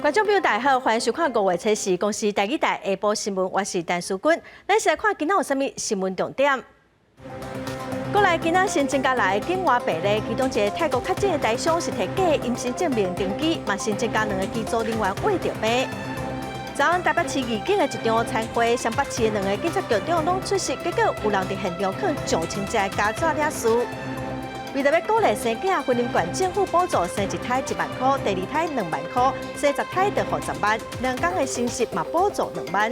觀眾朋友大家好，歡迎收看五月初四公視台語台下晡新聞，我是陳淑君。咱先來看今仔有啥物新聞重點。過來今仔新增加來境外病例，其中一个泰國確診的台商是提假陰性證明登機，嘛新增加兩个機組人員穢著病。昨昏台北市義警的一場餐會，雙北市的兩个警察局長攏出席，結果有人佇現場囥上千隻膠紙領事。為著欲鼓勵生囝，雲林縣政府補助生一胎1萬箍，第二胎2萬箍，生10胎就予10萬，兩工的薪食嘛補助2萬。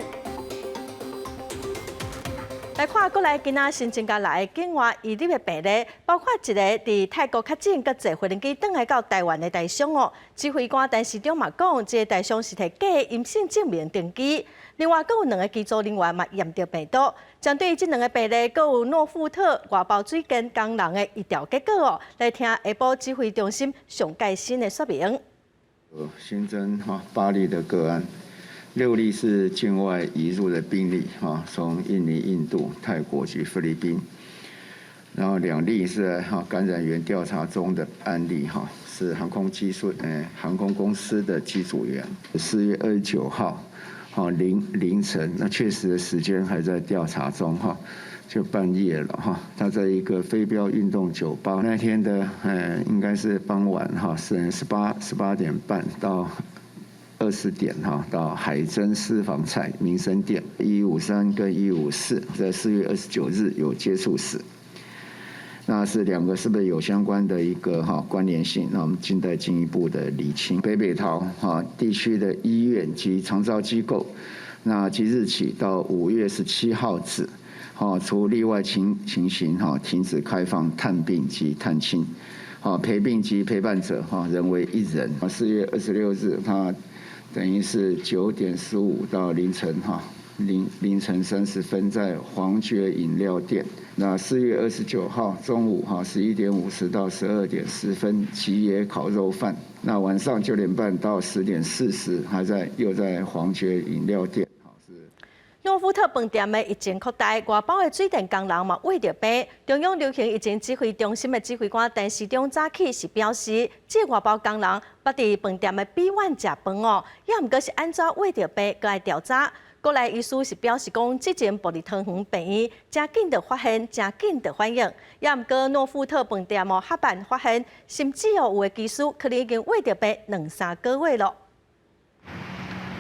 來看國內今仔新增加來境外移入的病例，包括一个佇泰國確診，閣坐飛機轉來到台灣的台商哦。指揮官陳時中嘛講，這个台商是提假陰性證明登機。另外，閣有兩个機組人員嘛驗著病毒。針對這兩个病例，閣有諾富特外包水電工人的疫調結果哦。來聽下晡指揮中心上蓋新的說明。新增哈八例的個案。六例是境外移入的病例，哈，從印尼、印度、泰國及菲律賓，然後兩例是哈感染源調查中的案例，哈，是航空機組，航空公司的機組員。4月29號，哈凌晨，那確實的時間還在調查中，哈，就半夜了，哈，他在一個飛鏢運動酒吧，那天的，應該是傍晚，哈，是18點半到20點哈，到海珍私房菜民生店153跟154，在4月29日有接觸史，那是兩個是不是有相關的一個哈關聯性？那我們靜待進一步的釐清。北北桃哈地區的醫院及長照機構，那即日起到5月17號止，哈，除例外情形哈，停止開放探病及探親，好陪病及陪伴者哈，仍為一人。4月26日他等於是9點15到凌晨哈，凌晨30分在黃爵飲料店。那4月29號中午哈11點50到12點10分吉野烤肉飯。那晚上9點半到10點40還在又在黃爵飲料店。諾富特飯店的疫情擴大，外包的水電工人嘛穢著病。中央流行疫情指揮中心的指揮官陳時中早起是表示，這个外包工人捌佇飯店的 B one 食飯哦，也毋過是按怎穢著病，閣愛調查。國內醫師是表示講，之前部佇桃園病院，誠緊就發現，誠緊就反應。也毋過諾富特飯店哦，較慢發現，甚至哦有的技師可能已經穢著病兩三個月囉。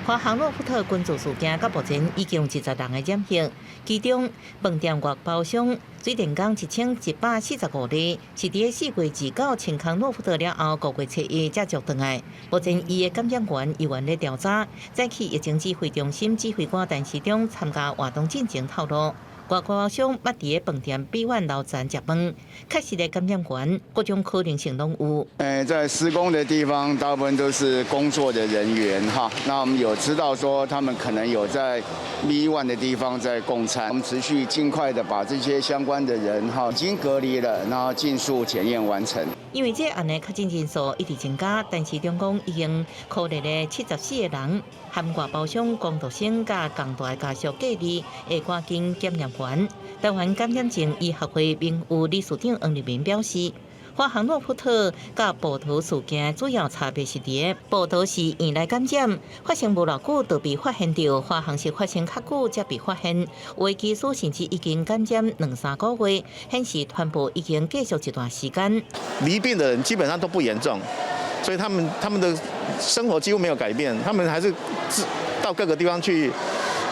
華航諾富特群組事件到目前已經有20人的染疫，其中飯店外包商水電工1145例，是佇4月29清空諾富特了後，5月初一才接轉來。目前伊的感染源猶原咧調查。早起疫情指揮中心指揮官陳時中參加活動進前透露，外包商捌佇個飯店 B one 樓層食飯，確實的感染源各種可能性攏有。在施工的地方，大部分都是工作的人員哈。那我們有知道說，他們可能有在 B one 的地方在共餐。我們持續盡快的把這些相關的人哈已經隔離了，然後盡速檢驗完成。因為這案的確診人數一直增加，陳時中講已經確認了74個人，含外包商、工讀生佮工大家屬隔離，會趕緊檢驗完。台灣感染症醫學會名譽理事長黃立民表示，華航諾富特佮部桃事件主要差別是佇部桃是院內感染，發生無偌久就被發現著，華航是發生較久才被發現，有的機師甚至已經感染兩三個月，顯示傳播已經繼續一段時間。罹病的人基本上都不嚴重，所以他們的生活幾乎沒有改變，他們還是到各個地方去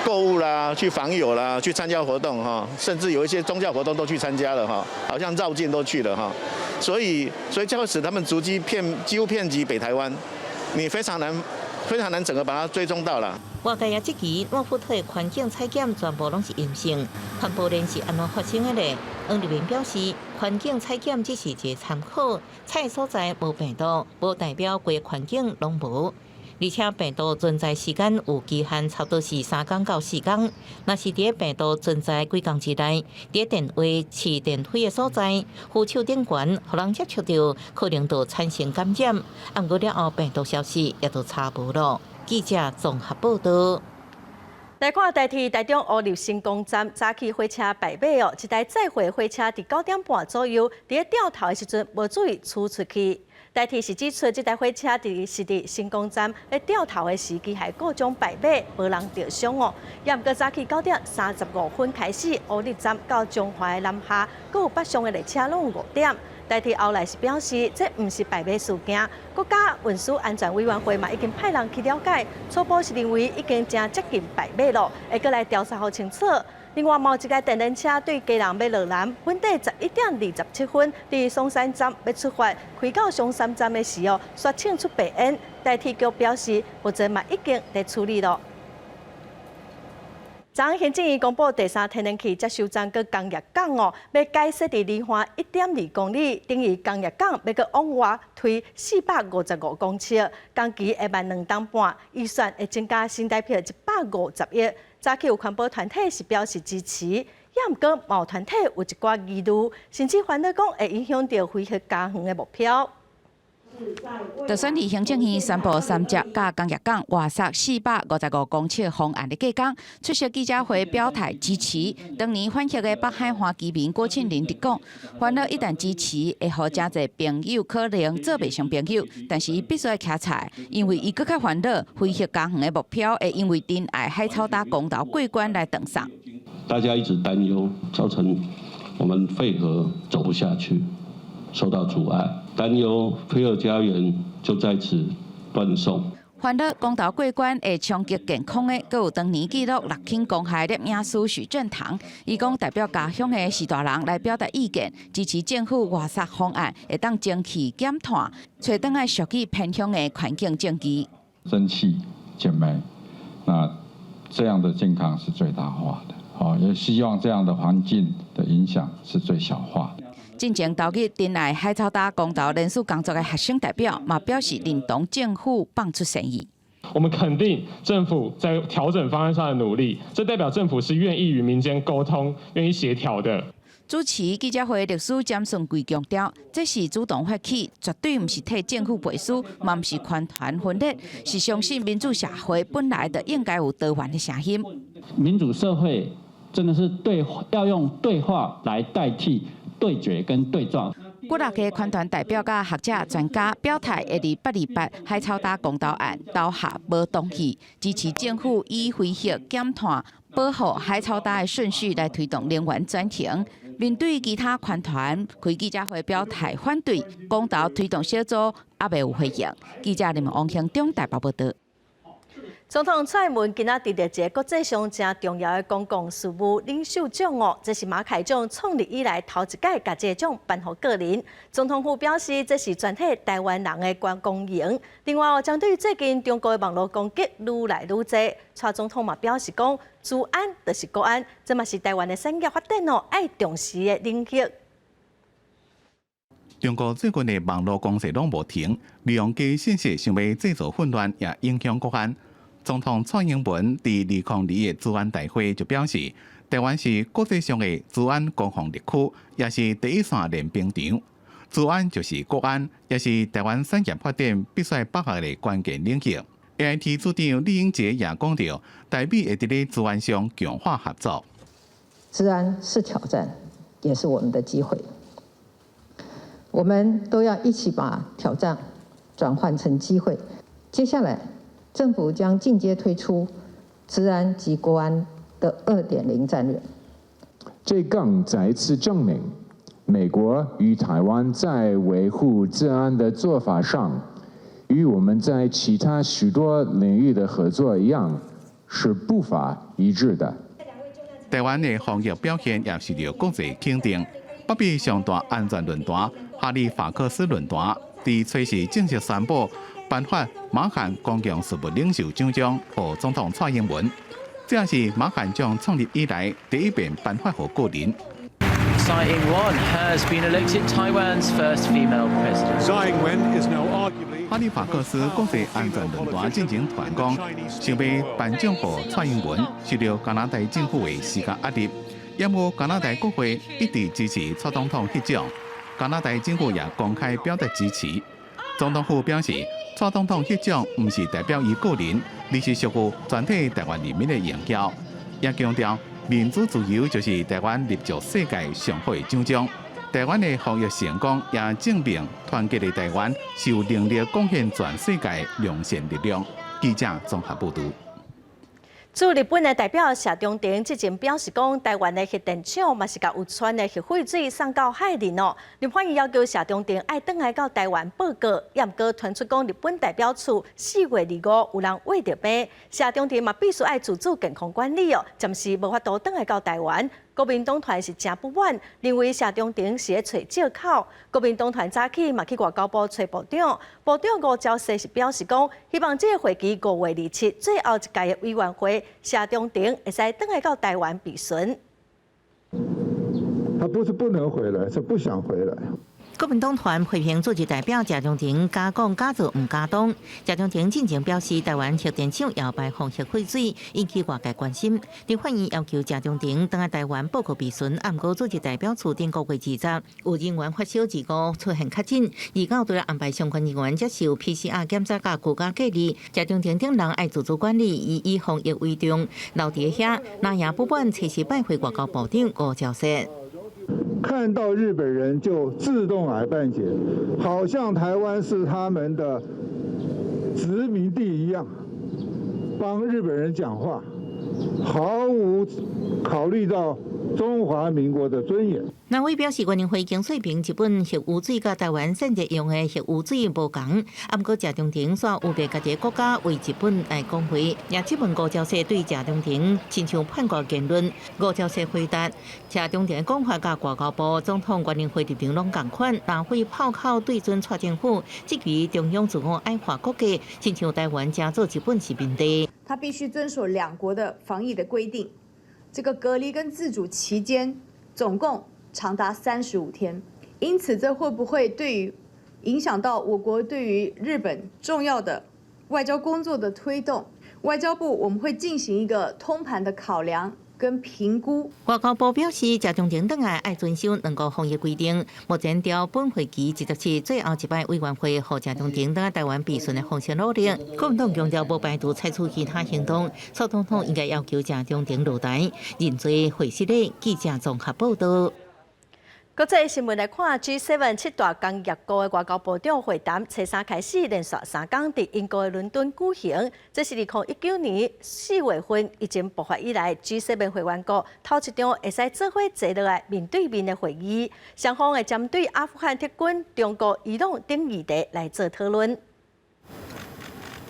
購物啦，去訪友啦，去參加活動哈，甚至有一些宗教活動都去參加了哈，好像繞境都去了哈，所以這會使他們足跡幾乎遍及北台灣，你非常難非常難整個把它追蹤到了。外界也質疑諾富特的環境採檢全部攏是陰性，傳播鏈是按怎發生的咧？黃立民表示，環境採檢只是一個參考，採所在無病毒，無代表規個環境攏無。而且病毒存在時間有期限，差不多是3工到4工。若是佇病毒存在幾工之內，佇電話飼電火的所在，扶手頂懸，予人接觸著，可能就產生感染。毋過了後病毒消失，也就查無囉。記者綜合報道。來看台鐵台中烏日新光站早起火車排尾哦，一台載貨火車佇9點半左右，佇咧掉頭的時陣無注意駛出去。台鐵是指出，這台火車佇成功站咧掉頭的時機係故障敗馬，無人著傷哦。也毋過早起9點35分開始，烏日站到彰化的南下，閣有北上的列車攏有5點。台鐵後來是表示，這毋是敗馬事件。國家運輸安全委員會嘛已經派人去了解，初步是認為已經誠接近敗馬咯，會閣來調查予清楚。另外，嘛有一架電聯車對基隆欲落南，本底11點27分佇松山站欲出發，開到松山站的時候，煞衝出白煙。台鐵局表示，目前嘛已經佇處理咯。昨行政院公布第三天然氣接收站佮工業港哦，欲改設佇梨花1.2公里，等於工業港欲閣往外推455公尺，工期會慢2冬半，預算會增加新台幣150億。早起有環保團體是表示支持，也毋過嘛有團體有一寡疑慮，甚至煩惱講會影響著非核家園的目標。特選佇行政院宣布三接佮工業港外擴455公尺方案的隔工，出席記者會表態支持。當年反核的北海岸居民郭慶林佇講，煩惱一旦支持，會予誠濟朋友可能做袂成朋友，但是伊必須愛徛出來，因為伊閣較煩惱非核家園的目標會因為仁愛海草礁公投過關來斷送。大家一直擔憂，造成我們廢核走不下去，受到阻礙。擔憂非核家園就在此斷送。煩惱公投過關會衝擊健康的，閣有當年記錄六輕公害攝影師許正堂，伊講代表家鄉的序大人來表達意見，支持政府外擴方案，會當蒸汽減碳，揣轉來屬於偏鄉的環境證據。蒸汽減煤，那這樣的健康是最大化的，好，也希望這樣的環境的影響是最小化的。進前投入仁愛海草礁公投聯署工作的學生代表嘛表示認同政府放出善意。我們肯定政府在調整方案上的努力，這代表政府是願意與民間溝通、願意協調的。主持記者會律師詹順貴強調，這是主動發起，絕對毋是替政府背書，嘛毋是團團分裂，是相信民主社會本來就應該有多元的聲音。民主社會真的是對，要用對話來代替對決跟對撞。幾若个環團代表佮學者專家表態，會佇828海草礁公投案投下無同意，支持政府以非核減碳、保護海草礁的順序來推動能源轉型。面對其他環團開記者會表態反對公投推動小組，猶未有回應。記者林王興中台北報道。總統蔡英文今仔得著一个國際上誠重要的公共事務領袖獎哦，這是馬凱獎創立以來頭一擺共這个獎頒予個人。總統府表示，這是全體台灣人的光榮。另外哦，針對最近中國的網路攻擊愈來愈濟，蔡總統嘛表示講，資安就是國安，這嘛是台灣的產業發展哦愛重視的領域。中國最近的網路攻勢攏無停，利用假信息想欲製造混亂，也影響國安。總統蔡英文佇2022的資安大會就表示，台灣是國際上的資安攻防綠區，也是第一線練兵場。資安就是國安，也是台灣產業發展必須把握的關鍵領域。AIT 處長酈英傑也講著，台美會佇咧資安上強化合作。資安是挑戰，也是我們的機會。我們都要一起把挑戰轉換成機會。接下來，政府將進階推出資安及國安的2.0戰略。這更再次證明，美國與台灣在維護資安的做法上，與我們在其他許多領域的合作一樣，是步伐一致的。台灣的防疫表現也受著國際肯定。北美上大安全論壇哈利法克斯論壇，佇初四正式宣布頒發馬漢公共事務領袖獎章予總統蔡英文，這也是馬漢獎創立以來第一遍頒發予個人。 Tsai Ing-wen has been elected Taiwan's first female president. Tsai Ing-wen is now arguably 哈利法克斯國際安全論壇進前傳講，想欲頒獎予蔡英文，受著加拿大政府的施加壓力。毋過加拿大國會一直支持蔡總統得獎，加拿大政府也公開表達支持。總統府表示，蔡總統得獎毋是代表伊個人，而是屬於全體台灣人民的榮耀。也強調民主自由就是台灣立足世界上好的獎章。台灣的防疫成功，也證明團結的台灣是有能力貢獻全世界良善力量。記者綜合報導。駐日本的代表謝長廷之前表示講，台灣的核電廠嘛是共有氚的核廢水送到海裡咯。立法院要求謝長廷愛轉來到台灣報告，也毋過傳出講日本代表處4月25有人穢著病，謝長廷嘛必須愛自主健康管理哦，暫時無法度轉來到台灣。國民黨團是誠不滿，認為謝長廷是咧揣藉口。國民黨團早起嘛去外交部揣部長，部長吳釗燮是表示講，希望這個會期5月27最後一屆的委員會，謝長廷會使轉來到台灣備詢。他不是不能回來，是不想回來。國民黨團批評駐日代表謝長廷敢講敢做毋敢當。謝長廷進前表示，台灣核電廠也排放核廢水，引起外界關心。立法院要求謝長廷轉來台灣報告備詢，毋過駐日代表處頂個月20有人員發燒25出現確診，29除了安排相關人員接受 PCR 檢測佮居家隔離。謝長廷等人愛自主管理，以以防疫為重。留佇遐，藍營不滿，隨時拜會外交部長吳釗燮。看到日本人就自動矮半截，好像台灣是他們的殖民地一樣，幫日本人講話，毫無考慮到中華民國的尊嚴。藍委表示，委員會經說明日本核污水佮台灣選擇用的核污水無仝，毋過謝長廷煞有別家己國家為日本來講話，也質問吳釗燮對謝長廷親像叛國言論。吳釗燮回答：謝長廷講話佮外交部總統關聯會立場攏仝款，藍會炮口對準蔡政府，質疑中央自我矮化國家，親像台灣成做日本殖民地。他必須遵守兩國的防疫的規定，這個隔離跟自主期間總共長達35天，因此這會不會對於影響到我國對於日本重要的外交工作的推動？外交部我們會進行一個通盤的考量跟評估。外交部表示，謝長廷轉來愛遵守兩國防疫規定。目前朝本會期27最後一擺委員會，予謝長廷轉來台灣備詢的方向努力。國民黨強調，無排除採取其他行動。蔡總統應該要求謝長廷落台，認罪會失禮。記者綜合報道。國際新聞來看，G7 七大工業國的外交部長會談，初三開始連續3工佇英國的倫敦舉行。這是2019年4月份疫情爆發以來，G7 會員國頭一場會使做伙坐落來面對面的會議。雙方會針對阿富汗撤軍、中國、伊朗等議題來做討論。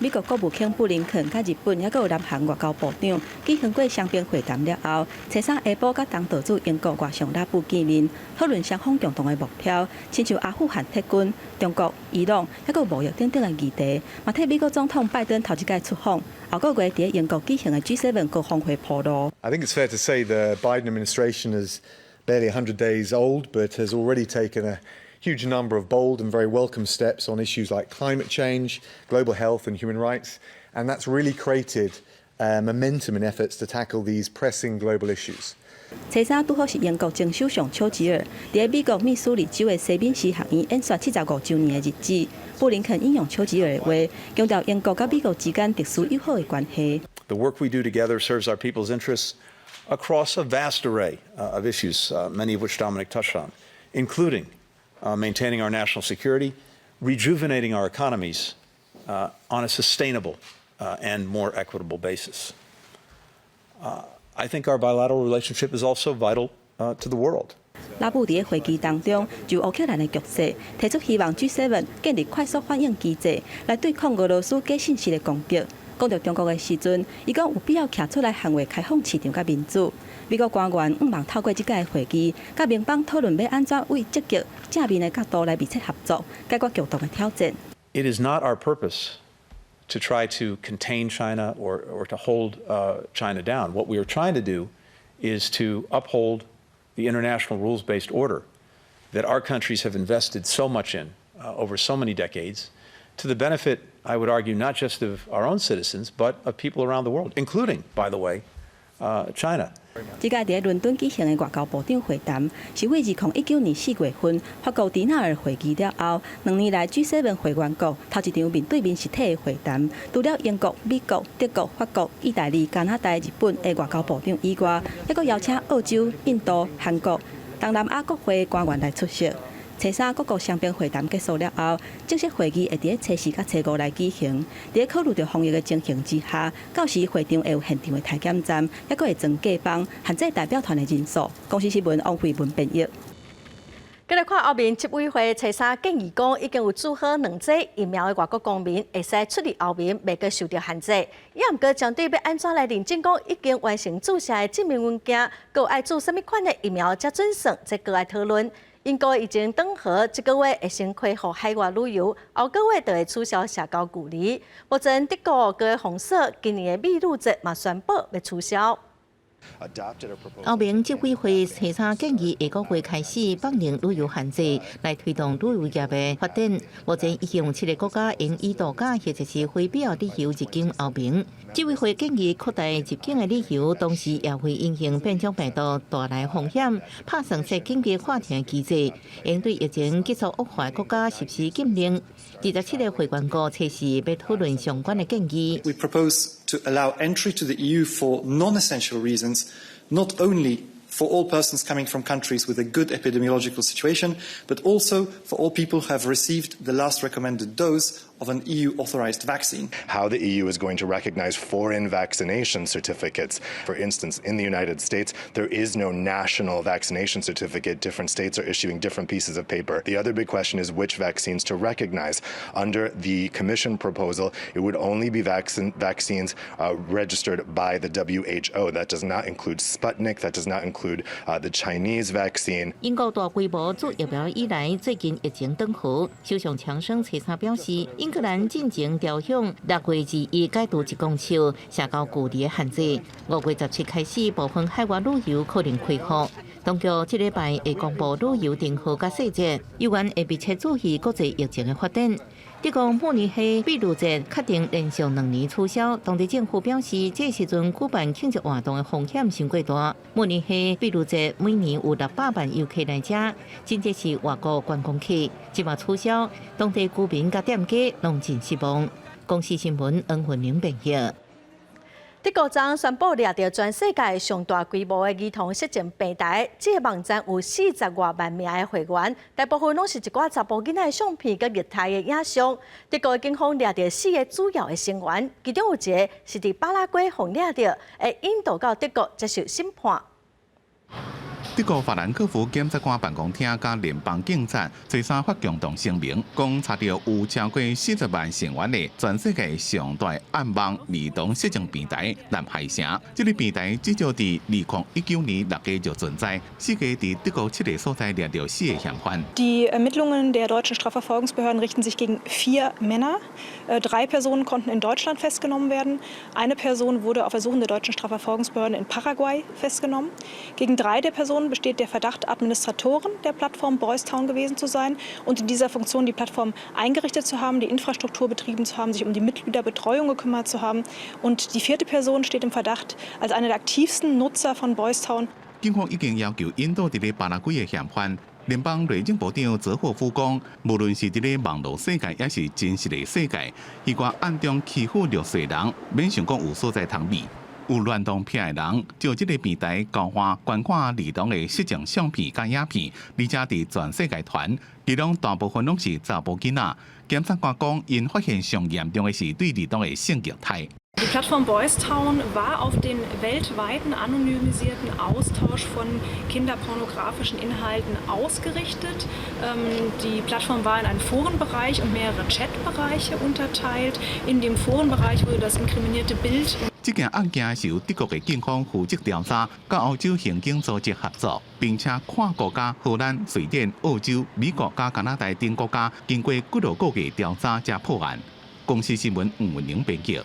美國國務卿布林肯佮日本，猶閣有南韓外交部長舉行過雙邊會談了後，初三下晡佮東道主英國外相拉布見面，討論雙方共同的目標，親像阿富汗撤軍、中國、伊朗，猶閣貿易等等的議題，嘛替美國總統拜登頭一擺出訪，後個月佇英國舉行的 G7 高峰會鋪路。 I think it's fair to say the Biden administration is barely 100 days old, but has already taken a huge number of bold and very welcome steps on issues like climate change, global health and human rights, and that's really created momentum in efforts to tackle these pressing global issues. 初三拄好是英國前首相丘吉爾佇美國密蘇里州的西敏寺學院演說75週年的日子，布林肯引用丘吉爾的話，強調英國佮美國之間特殊友好的關係。 The work we do together serves our people's interests across a vast array of issues, many of which Dominic touched on, including maintaining our national security, rejuvenating our economies on a sustainable and more equitable basis. I think our bilateral relationship is also vital to the world. 拉布佇會議當中，就烏克蘭的局勢提出希望 G7 建立快速反應機制，來對抗俄羅斯假信息的攻擊。講到中國的時陣，伊講有必要徛出來捍衛開放市場佮民主。美國官員向望透過這擺會議，佮盟邦討論欲按怎為積極正面的角度來密切合作，解決共同的挑戰。 It is not our purpose to try to contain China or to hold China down. What we are trying to do is to uphold the international rules-based order that our countries have invested so much in over so many decades, to the benefit, I would argue, not just of our own citizens, but of people around the world, including, by the way, China. 這擺佇倫敦舉行的外交部長會談，是為2019年4月份法國迪納爾會議了後，2年來 G7 會員國頭一場面對面實體的會談。除了英國、美國、德國、法國、意大利、加拿大、日本的外交部長以外，猶閣邀請澳洲、印度、韓國、東南亞國會官員來出席。初三各國雙邊會談結束了後，正式會議會佇咧初四佮初五來舉行。佇咧考慮著防疫的情形之下，到時會場會有現場的體檢站，猶閣會裝隔板，限制代表團的人數。公視新聞王慧文編譯。繼來看歐盟執委會初三建議講，已經有注好兩劑疫苗的外國公民會使出入歐盟，袂閣受著限制。也毋過針對欲按怎來認證講已經完成注射的證明文件，閣有愛注啥物款的疫苗才準算，這閣愛討論。英國已經轉和這個月會先開放海外旅遊，後個月就會取消社交距離。目前德國閣封鎖，今年的秘魯節嘛宣布欲取消。歐盟執委會初三建議下個月開始放寬旅遊限制，來推動旅遊業的發展。目前已經有七个國家用以度假或者是非必要理由入境歐盟。執委會建議擴大入境的理由，同時也會因應變種病毒帶來風險，拍算設緊急喊停機制，應對疫情急速惡化的國家實施禁令。27個會員國初四欲討論相關的建議。 We propose to allow entry to the EU for non-essential reasons, not only for all persons coming from countries with a good epidemiological situation, but also for all people who have received the last recommended dose of an EU authorized vaccine. How the EU is going to recognize foreign vaccination certificates. For instance, in the United States, there is no national vaccination certificate. Different states are issuing different pieces of paper. The other big question is which vaccines to recognize. Under the Commission proposal, it would only be vaccines registered by the WHO. That does not include Sputnik, that does not include the Chinese vaccine. 英國大規模注疫苗以來，最近疫情轉好。首相強生初三表示，英格蘭進前朝向6月21解除一公尺社交距離的限制。5月17開始，部分海外旅遊可能恢復。當局這禮拜會公布旅遊訂號佮細節，猶原會密切注意國際疫情的發展。德國慕尼黑秘魯節確定連續2年取消，當地政府表示，這時陣舉辦慶祝活動的風險傷過大。慕尼黑秘魯節每年有600萬遊客來遮，真濟是外國觀光客，這馬取消，當地居民佮店家攏真失望。公視新聞黃雲玲編譯。德國昨宣布掠著全世界上大規模的兒童色情平台，這个網站有40外萬名的會員，大部分攏是一寡查埔囡仔的相片佮虐待的影像。德國警方掠著四个主要的成員，其中有一个是佇巴拉圭予掠著，會引渡到德國接受審判。德國法蘭克福檢察官辦公廳佮聯邦警察初三發共同聲明，講查著有超過40萬成員的全世界上大暗網兒童色情平台藍海城。這个平台至少佇2019年6月就存在，四月佇德國七个所在掠著四个嫌犯。 Die Ermittlungen der deutschen Strafverfolgungsbehörden richten sich gegen vier Männer. Drei Personen konnten in Deutschland festgenommen werden. Eine Person wurde auf Ersuchen der deutschen Strafverfolgungsbehörden in Paraguay festgenommen. Gegen drei der Personen besteht der Verdacht, Administratoren der Plattform Boys Town gewesen zu sein und in dieser Funktion die Plattform eingerichtet zu haben, die Infrastruktur betrieben zu haben, sich um die Mitgliederbetreuung gekümmert zu haben. Und die vierte Person steht im Verdacht, als einer der aktivsten Nutzer von Boys Town. 警方已經要求引渡佇咧巴拉圭的嫌犯。聯邦內政部長澤霍夫講，無論是佇咧網路世界，抑是真實的世界，彼寡暗中欺負弱勢人，免想講有所在通避。有戀童癖的人，藉這个平台交換觀看兒童的色情相片佮影片，而且佇全世界傳，其中大部分攏是查埔囡仔。檢察官講，𪜶發現上嚴重的是對兒童的性虐待。 Die Plattform Boys Town war auf den weltweiten anonymisierten Austausch von kinderpornografischen Inhalten ausgerichtet. Die Plattform war in einen Forenbereich und mehrere Chatbereiche unterteilt. In dem Forenbereich wurde das inkriminierte Bild 這件案件是由德國的警方負責調查，佮歐洲刑警組織合作，並且跨國家荷蘭、瑞典、澳洲、美國佮加拿大等國家經過幾落個月調查才破案。公視新聞吳文玲編輯。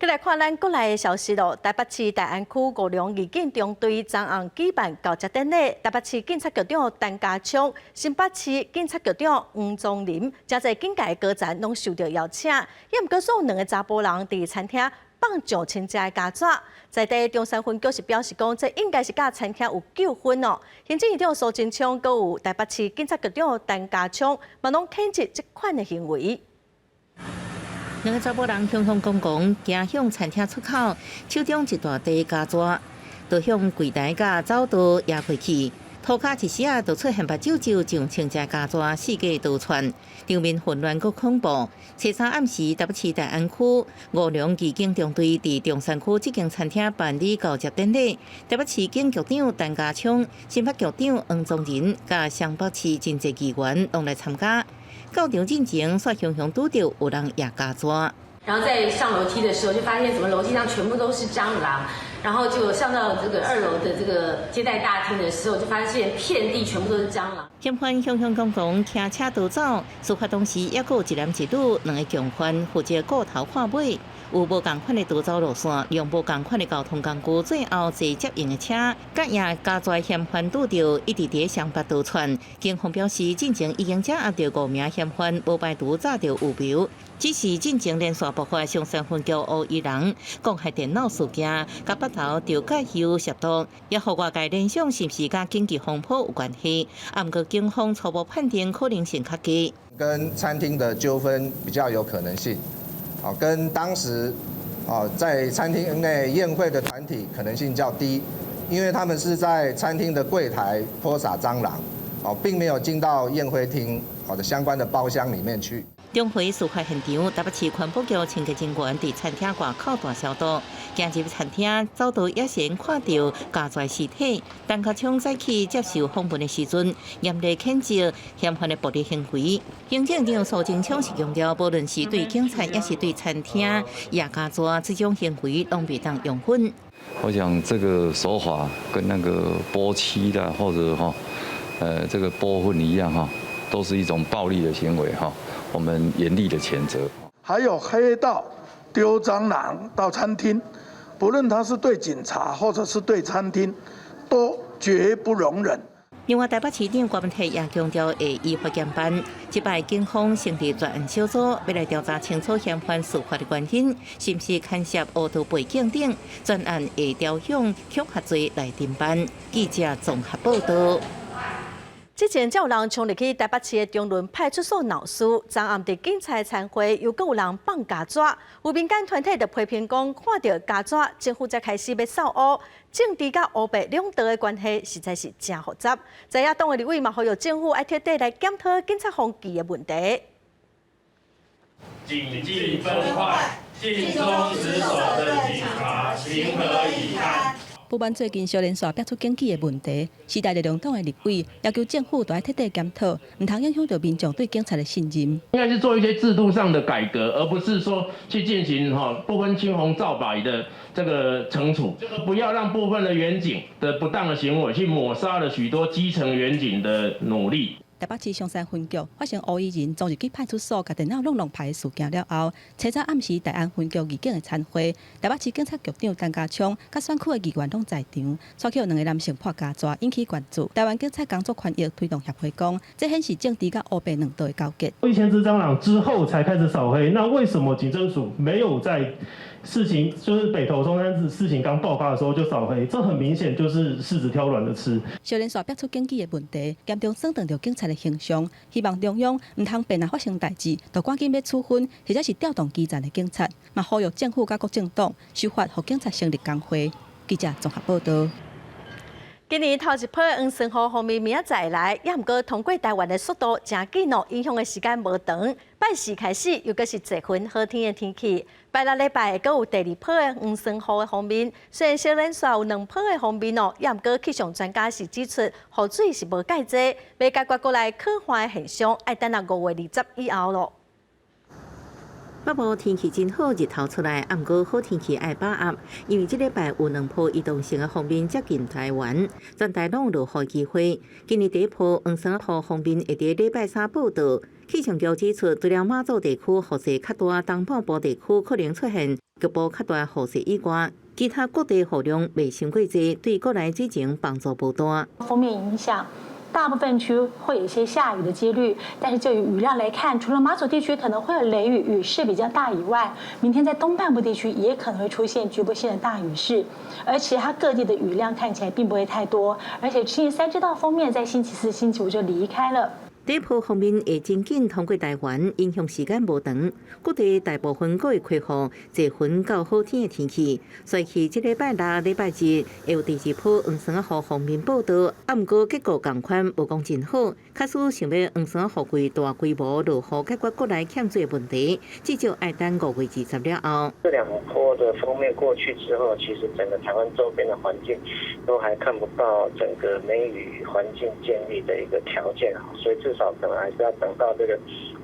繼來看咱國內的消息咯。台北市大安區五龍義警中隊昨暗舉辦交接典禮，台北市警察局長陳家昌、新北市警察局長黃宗林，誠濟警界高層攏受著邀請。也毋過，煞有兩个查埔人佇餐廳放上千隻的膠紙，在地中山分局是表示講，這應該是佮餐廳有糾紛哦。行政院長蘇貞昌，閣有台北市警察局長陳家昌，嘛攏譴責這款的行為。兩个查埔人雄雄剛剛行向餐廳出口，手中一大袋膠紙，就向櫃台佮走道攑過去。塗跤一時仔就出現目睭皺上千隻膠紙四界逃竄，場面混亂閣恐怖。初三暗時，台北市大安區吳良義警中隊佇中山區這間餐廳辦理交接典禮。台北市警局長陳家聰、新北局長黃宗仁佮雙北市真濟議員攏來參加。到場進前，煞雄雄拄著有人掖膠紙。然後在上樓梯的時候，就發現怎麼樓梯上全部都是蟑螂，然後就上到這個二樓的這個接待大廳的時候，就發現遍地全部都是蟑螂。嫌犯雄雄剛剛騎車逃走，事發當時猶閣有一男一女兩个共犯負責顧頭看尾，有無仝款的逃走路線，用無仝款的交通工具，最後坐接應的車，佮掖膠紙嫌犯拄著，一直佇雙北逃竄。警方表示，進前已經掌握著五名嫌犯，無排除早就有謀。只是進前連續爆發松山分局烏衣人降害電腦事件，共北投著甲油涉毒，也予外界聯想是毋是佮經濟風波有關係？啊，毋過警方初步判定可能性較低。跟餐廳的糾紛比較有可能性，跟當時在餐廳內宴會的團體可能性較低，因為他們是在餐廳的櫃台潑灑蟑螂，並沒有進到宴會廳的相關的包廂裡面去。中回事發現場，台北市環保局清潔人員佇餐廳外口大消毒，行入餐廳走道也先看著膠紙屍體。陳家聰早起接受訪問的時陣，嚴厲譴責嫌犯的暴力行為。行政長蘇貞昌是強調，無論是對警察，抑是對餐廳掖膠紙這種行為，攏袂當容忍。我想這個手法跟那個潑漆的或者哈，這個潑糞一樣哈，都是一種暴力的行為哈。我們嚴厲的譴責。還有黑道丟蟑螂到餐廳，不論他是對警察或者是對餐廳，都絕不容忍。另外，台北市長郭文泰也強調會依法嚴辦。這擺警方成立專案小組，欲來調查清楚嫌犯事發的原因，是毋是牽涉黑道背景等，專案會調向恐嚇罪來偵辦。記者綜合報道。之前才有人衝入去台北市的中崙派出所鬧事，昨暗佇警察餐會又閣有人放膠紙，有民間團體就批評講，看著膠紙，政府才開始欲掃烏，政治佮烏白兩道的關係實在是誠複雜。在野黨的立委嘛，呼籲政府愛徹底來檢討警察風紀的問題。警紀崩壞，盡忠職守的警察情何以堪？不滿最近小連續爆出警紀的問題，時代力量黨的立委要求政府都愛徹底檢討，毋通影響著民眾對警察的信任。應該是做一些制度上的改革，而不是說去進行不分青紅皂白的這個懲處，不要讓部分的員警的不當的行為去抹殺了許多基層員警的努力。台北市松山分局發生烏衣人衝入去派出所，共電腦攏弄破的事件了後，初三暗時大安分局義警的餐會，台北市警察局長陳家聰佮選區的議員攏在場，煞予兩个男性潑膠紙，引起關注。台灣警察工作權益推動協會講，這顯示政治佮烏白兩道的勾結。 1000隻蟑螂之後才開始掃黑，那為什麼警政署沒有在事情就是北投松山事情剛爆發的時候就掃黑？這很明顯就是柿子挑軟的吃。小連續爆出警紀的問題，嚴重損害著警察的形象，希望中央毋通變若發生代誌，就趕緊欲處分，或者是調動基層的警察，嘛呼籲政府佮國政黨修法，予警察成立工會。記者綜合報導。今年頭一波黃酸雨鋒面明仔載來，也毋過通過台灣的速度誠緊哦，影響的時間無長。拜四開始又閣是濟雲好天的天氣，拜六禮拜閣有第二波的黃酸雨的鋒面。雖然小連續有兩波的鋒面哦，也毋過氣象專家是指出，雨水是無蓋濟，欲解決國內旱旱的現象，愛等到5月20以後囉。北部天氣真好，日頭出來，毋過好天氣愛把握，因為這禮拜有兩波移動性的鋒面接近台灣，全台攏有落雨機會。今年第一波黃酸雨鋒面會佇禮拜三報到。氣象局指出，除了馬祖地區雨勢較大，東半部地區可能出現局部較大雨勢以外，其他各地雨量袂傷過濟，對國內水情幫助無大。鋒面影響。大部分區會有一些下雨的幾率，但是就以雨量來看，除了馬祖地區可能會有雷雨，雨勢比較大以外，明天在東半部地區也可能會出現局部性的大雨勢，而其他各地的雨量看起來並不會太多，而且星期三這道鋒面在星期四、星期五就離開了。第一波鋒面會真緊通過台灣，影響時間無長，各地大部分閣會恢復濟雲到好天的天氣。所以這禮拜六、禮拜日會有第二波黃酸仔雨鋒面報道，啊，毋過結果仝款無講真好。假使想欲黃酸仔雨季大規模落雨解決國內欠水問題，至少愛等5月20了後。這兩波的鋒面過去之後，其實整個台灣周邊的環境都還看不到整個梅雨環境建立的一個條件，所以至少可能還是要等到這個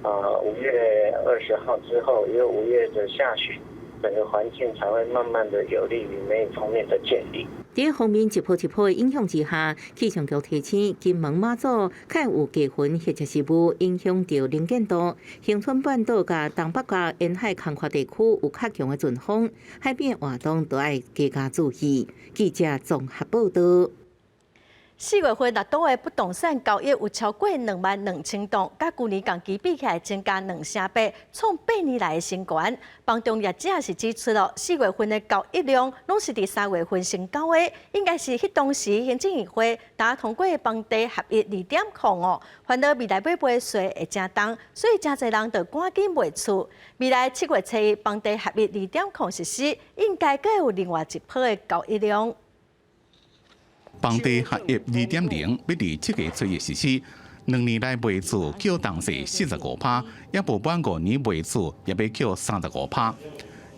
5月20號之後，因為5月的下旬，整個環境才會慢慢的有利於梅雨鋒面的建立。佇鋒面一波一波的影響之下，氣象局提醒金門馬祖較有低雲或者是霧影響著能見度，恆春半島佮東北角沿海空曠地區有較強的陣風，海邊活動都愛加加注意。記者綜合報道。4月份六都的不動產交易有超過22,000棟，佮舊年仝期比起來增加2成8，創8年來的新高。房仲業者是指出囉，4月份的交易量攏是佇3月份成交的，應該是彼當時行政院會打通過房地合一2.0哦，煩惱未來欲賣稅會誠重，所以誠濟人就趕緊賣厝。未來7月初一房地合一2.0實施，應該閣有另外一波的交易量。房地合一2.0欲佇7月初一實施，2年內賣厝扣重稅45%，猶無滿5年賣厝也欲扣35%。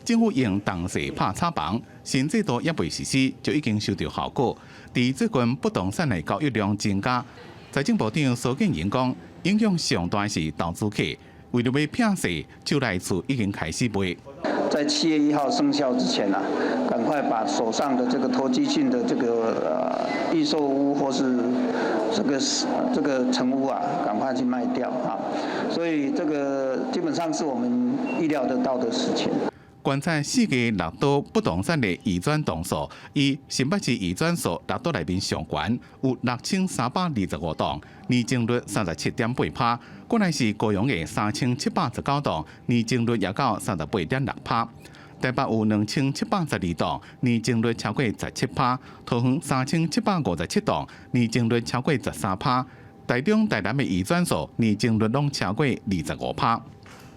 政府用重稅拍炒房，新制度猶未實施就已經收著效果。佇最近不動產的交易量增加，財政部長蘇建榮講，影響上大是投資客，為著欲避稅，手內厝已經開始賣。在7月1號生效之前啊，趕快把手上的這個投機性的這個預售屋或是這個成屋啊，趕快去賣掉啊。所以這個基本上是我們預料得到的事情。觀察四個六都不動產的移轉棟數，以新北市移轉數六都內面上懸，有6325棟，年增率37.8%。過來是高雄的3719棟，年增率也到38.6%。台北有2712棟，年增率超過17%。桃園3757棟，年增率超過13%。台中、台南的移轉數年增率攏超過25%。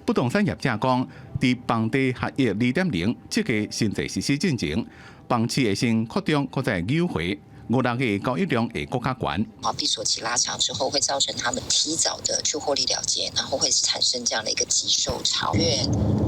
不動產業者講，佇房地合一2.0這個新制實施進前，房市會先擴張，閣再扭回，五六月交易量會閣較懸。啊，閉鎖期拉長之後，會造成他們提早的去獲利了結，然後會產生這樣的一個急售潮，月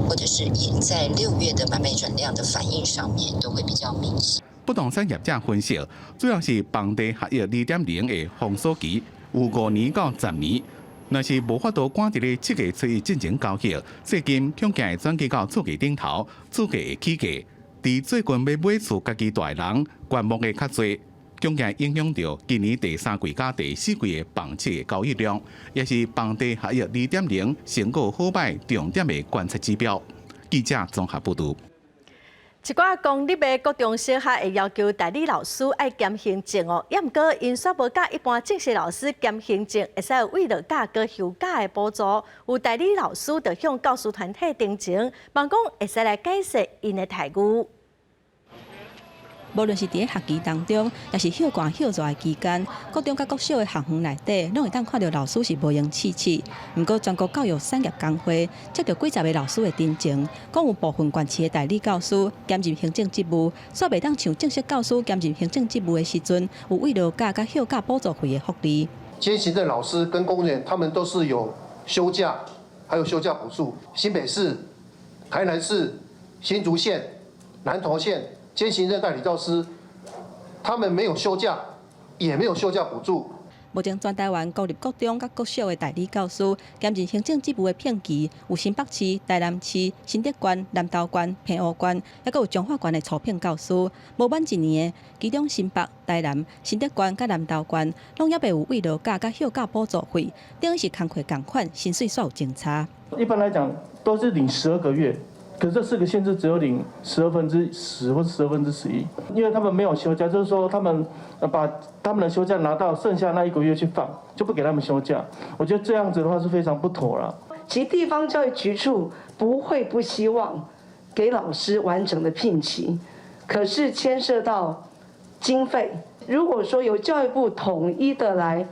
或者是在6月的買賣轉量的反應上面都會比較明顯。不動產業者分析，主要是房地合一2.0的封鎖期有5年到10年。若是無法度趕佇咧7月初一進前交易，稅金恐驚會轉嫁到厝價頂頭，厝價會起價。佇最近欲買厝家己蹛的人觀望的較濟，恐驚影響著今年第三季佮第四季的房市的交易量，也是房地合一2.0成果好䆀重點的觀察指標。記者綜合報導。一寡公立的國中小學會要求代理老師愛兼行政哦，猶毋過𪜶煞無佮一般正式老師兼行政，會使有慰勞假佮休假的補助。有代理老師就向教師團體陳情，望講會使來改善𪜶的待遇。無論是佇咧學期當中，抑是歇寒歇熱的期間，國中佮國小的校園內底，攏會當看著老師是無閒刺刺。毋過，全國教育產業工會接著幾十个老師的陳情，講有部分縣市的代理教師兼任行政職務，煞袂當像正式教師兼任行政職務的時陣，有慰勞假佮休假補助費的福利。兼行政老師跟公務員，他們都是有休假，還有休假補助。新北市、台南市、新竹縣、南投縣。兼行政代理教師，他們沒有休假，也沒有休假補助。目前全台灣公立國中佮國小的代理教師兼任行政職務的聘期，有新北市、台南市、新竹縣、南投縣、澎湖縣，猶閣有彰化縣的初聘教師。無滿一年的，其中新北、台南、新竹縣佮南投縣，攏猶未有慰勞假佮休假補助費，等於是工課仝款，薪水煞有真差。一般來講，都是領12個月。可是這四個縣市只有領10/12或是11/十二，因為他們沒有休假，就是說他們把他們的休假拿到剩下那一個月去放，就不給他們休假。我覺得這樣子的話是非常不妥啦。其實地方教育局處不會不希望給老師完整的聘期，可是牽涉到經費。如果說由教育部統一的來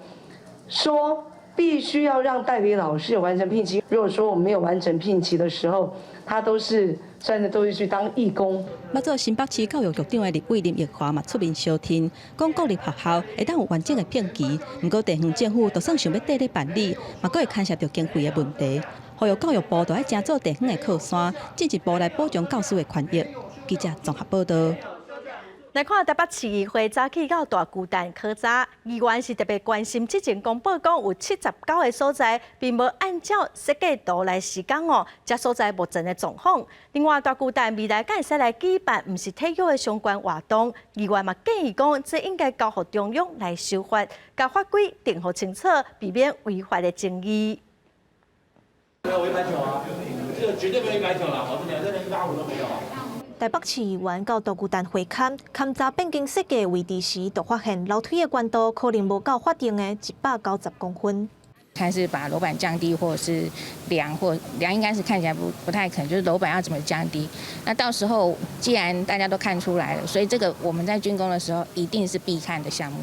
說，必須要讓代理老師有完成聘期。如果說我們沒有完成聘期的時候，他都是算是都是去當義工。捌做新北市教育局長的立委林奕華嘛出面相挺，講國立學校會當有完整的聘期，毋過地方政府就算想欲綴咧辦理，嘛閣會牽涉著經費的問題。呼籲教育部著愛成做地方的靠山，進一步來保障教師的權益。記者綜合報道。來看台北市議會早起到大巨蛋考察，議員是特別關心，之前公布講有79個所在，並無按照設計圖來施工哦，這所在目前的狀況。另外，大巨蛋未來敢會使來舉辦毋是體育的相關活動，議員嘛建議講，這應該交予中央來修法，共法規定予清楚，避免違法的爭議。沒有190啊，這個絕對沒有一百九啦，我跟你講，這連185都沒有。台北市議員到大巨蛋會勘，勘查變更設計位置時，就發現樓梯的懸度可能無夠法定的190公分。看是把樓板降低，或者是梁或梁應該是看起來不太可能，就是樓板要怎麼降低？那到時候既然大家都看出來了，所以這個我們在竣工的時候一定是必看的項目。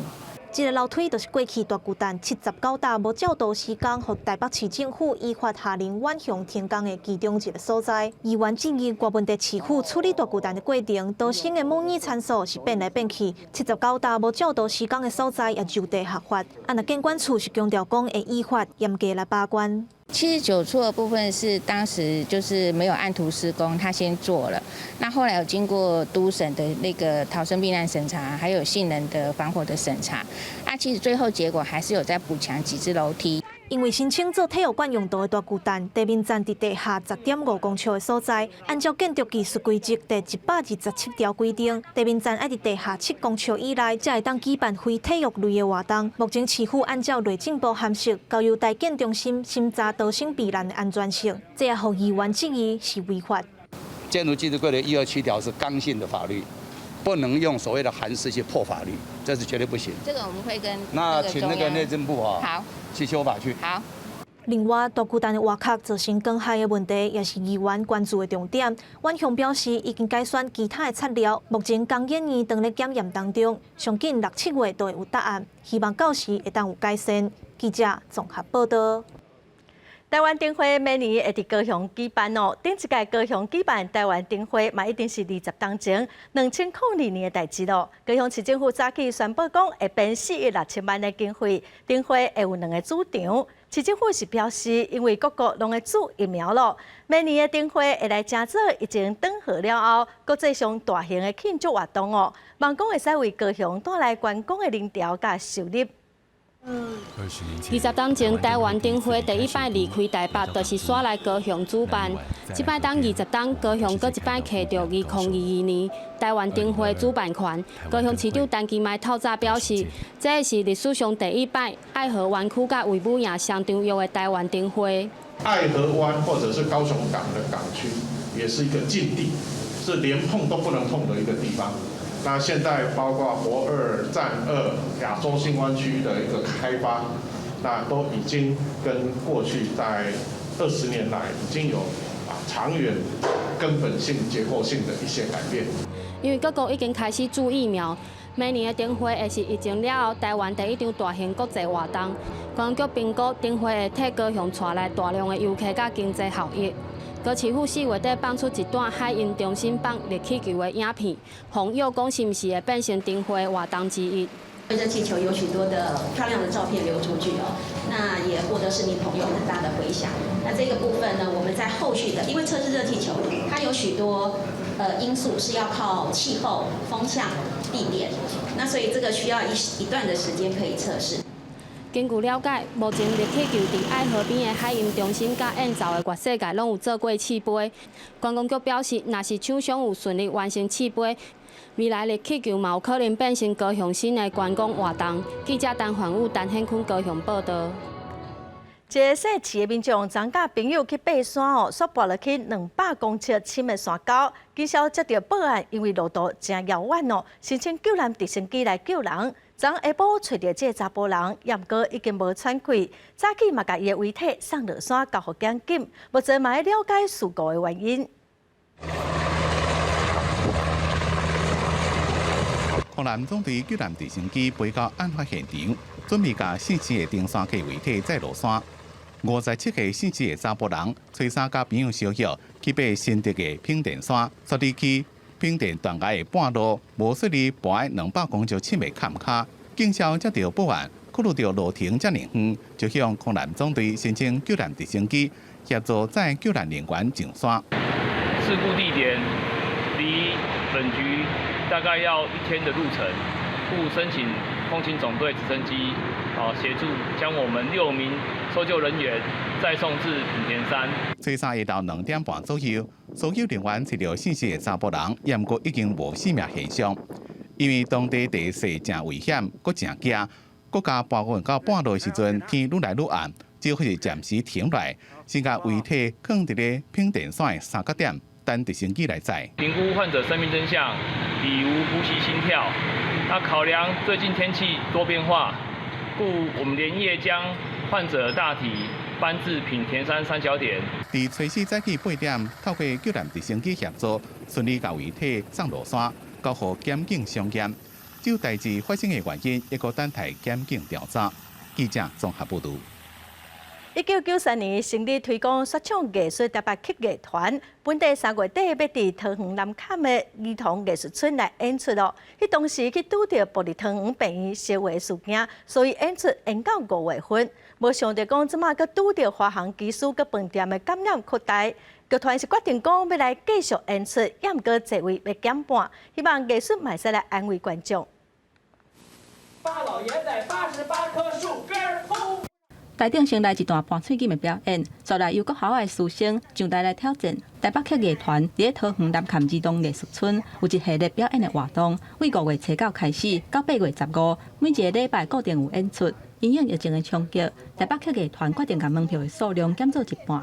這個樓梯就是過去大巨蛋79棟無照圖施工，予台北市政府依法下令遠雄停工的其中一個所在。議員質疑郭問題市府處理大巨蛋的過程，造成的模擬參數是變來變去。79棟無照圖施工的所在也就地合法。啊，若建管處是強調講會依法嚴格來把關。 79處的部分是當時就是沒有按圖施工，他先做了。那後來有經過都審的那個逃生避難審查，還有性能的防火的審查。那其實最後結果還是有在補強幾支樓梯。因為申請做體育館用途的大巨蛋，地面站佇地下10.5公尺的所在，按照建築技術規則第127條規定，地面站愛佇地下7公尺以內，才會當舉辦非體育類的活動。目前市府按照內政部函釋，交由台建中心審查逃生避難的安全性，這也予議員質疑是違法。建築技術規例127條是剛性的法律，不能用所謂的函釋去破法律，這是絕對不行。這個我們會跟那請那個內政部啊，好去修法去。好。另外，大巨蛋的外殼造成光害的問題，也是議員關注的重點。遠雄表示，已經改選其他的材料，目前工研院正咧檢驗當中，上緊六七月就會有答案，希望到時會當有改善。記者綜合報道。台灣燈會每年會佇高雄舉辦哦，頂一屆高雄舉辦台灣燈會嘛，已經是20冬前2002年的代誌咯。高雄市政府早起宣布講，會編4億6千萬的經費，燈會會有兩个主場。市政府是表示，因為各國攏會注疫苗咯，明年的燈會會來成做疫情轉好了後，國際上大型的慶祝活動哦，望講會使為高雄帶來觀光的人潮佮收入。 20冬前，台灣燈會第一擺離開台北，就是徙來高雄主辦。這擺等20冬，高雄閣一擺摕著2022年台灣燈會主辦權。高雄市長陳其邁透早表示，這是歷史上第一擺愛河灣區佮衛武營相重約的台灣燈會。愛河灣或者是高雄港的港區，也是一個禁地，是連碰都不能碰的一個地方。那現在包括駁二、棧二、亞洲新灣區的一個開發，那都已經跟過去在20年來已經有長遠根本性、結構性的一些改變。因為各國已經開始注疫苗，明年的燈會會是疫情了後台灣第一場大型國際活動。觀光局評估燈會會替高雄帶來大量的遊客佮經濟效益。高市府4月底放出一段海音中心放熱氣球的影片，訪友講是毋是會變成燈會活動之一？熱氣球有許多的漂亮的照片流出去哦，那也獲得市民朋友很大的迴響。那這個部分呢，我們在後續的，因為測試熱氣球，它有許多因素是要靠氣候、風向、地點，那所以這個需要一段的時間可以測試。根據了解，目前熱氣球佇愛河邊的海音中心佮燕巢的月世界攏有做過試飛。觀光局表示，若是廠商有順利完成試飛，未來熱氣球嘛有可能變成高雄新的觀光活動。記者陳環宇、陳顯坤高雄報導。一个姓徐的民眾，昨佮朋友去爬山哦，煞跋落去200公尺深的山溝，警消接著報案，因為路途誠遙遠哦，申請救難直升機來救人。昨下晡揣著這个查埔人，毋過已經無喘氣，早起嘛共伊的遺體送落山交予檢警，目前嘛咧了解事故的原因。柯南總隊救難直升機飛到案發現場，準備共死屍的登山客遺體載落山。57歲姓施的查埔人，初三佮朋友相約去爬新竹的品田山，煞佇去品田斷崖的半路，無細膩跋200公尺深的坎跤，警消接著報案，考慮著路程遮爾遠，就向空難總隊申請救難直升機協助載救難人員上山。事故地點離本局大概要一天的路程，故申請空勤總隊直升機啊協助將我們6名搜救人員載送至品田山。初三下晝2點半左右，搜救人員揣著姓施的查埔人，毋過已經無生命現象。因為當地地勢誠危險，閣誠驚，閣加跋過到半路的時陣，天愈來愈暗，只好是暫時停落來，先共遺體囥佇咧品田山的三角點，等直升機來載。評估患者生命徵象，已無呼吸心跳。那考量最近天氣多變化，故我們連夜將患者大體搬至品田山三角點。佇初四早起8點，透過救難直升機協助，順利共遺體送落山，交予檢警相驗。就代誌發生的原因，猶閣等待檢警調查。記者綜合報導。1993年成立推廣說唱藝術台北曲藝團，本地3月底欲佇桃園南崁的兒童藝術村來演出囉。彼當時去拄著部立桃園病院燒話事件，所以演出延到5月份。無想著講這馬閣拄著華航機師佮飯店的感染擴大，劇團是決定講欲來繼續演出，猶毋過座位欲減半，希望藝術嘛會使來安慰觀眾。巴老爺在88棵樹根兒。台頂先來一段盤喙琴的表演，紲來由國校的師生上台來挑戰。台北曲藝團佇咧桃園南崁兒童藝術村有一系列表演的活動，對5月初9開始到8月15，每一個禮拜固定有演出。因應疫情的衝擊，台北曲藝團決定共門票的數量減做一半。